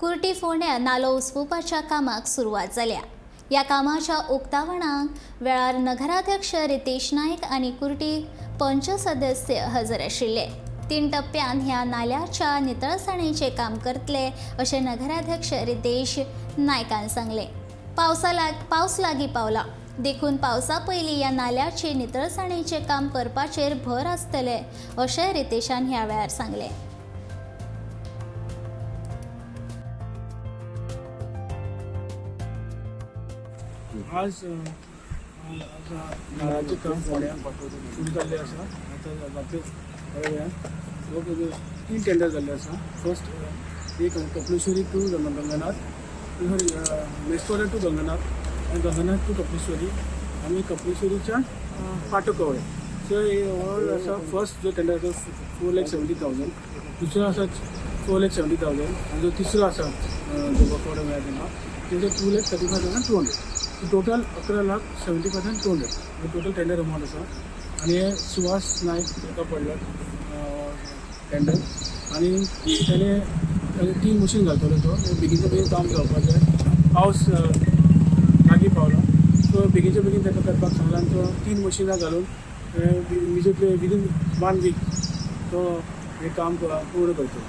कुर्टी फोंड्या नालो उसपुपाच्या कामाक सुरवात जाल्या. ह्या कामाच्या उक्तावणाक वेळार नगराध्यक्ष रितेश नायक आनी कुर्टी पंच सदस्य हजर आशिल्ले. तीन टप्प्यान ह्या नाल्याच्या नितळसाणेचें काम करतले अशें नगराध्यक्ष रितेश नायकान सांगलें. पावसा लाग पावस लागीं पावला देखून पावसा पयलीं ह्या नाल्याचे नितळसाणेचें काम करपाचेर भर आसतले अशें रितेशान ह्या वेळार सांगलें. आज आज नाल्याचें काम फोंड्या सुरू जाल्लें आसा. आतां जातलेच थोड्या वेळान. सो तीन टेंडर जाल्ले आसा. फर्स्ट एक कपलेश्वरी टू गंगनाथ, सॉरी, मेस्तोरे टू गंगनाथ आनी गंगनाथ टू कपलेश्वरी आनी कपलेश्वरीच्यान पाटो कवळे. सो हो आसा फर्स्ट जो टेंडर आसा 4,70,000, दुसरो आसा 4,70,000 आनी जो तिसरो आसा जो कवडो मेळ्ळा तेंका तेजो 2,35,200. टोटल 11,75,200 total tender amount आसा. आनी हे सुहास नायक ताका पडला टेंडर आनी तेणे तेणे तीन मशीन घालतलो. तो बेगीनच्या बेगीन काम जावपाक जाय. पावस लागीं पावला, सो बेगीनच्या बेगीन ताका करपाक सांगला आनी तो तीन मशिनां घालून इमिजिएटली विदीन वन वीक तो हें काम पूर्ण करतलो.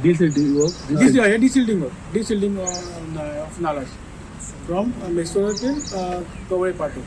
Desilting work. This हे desilting work, desilting of nalas from Mestora till Kavale Pato.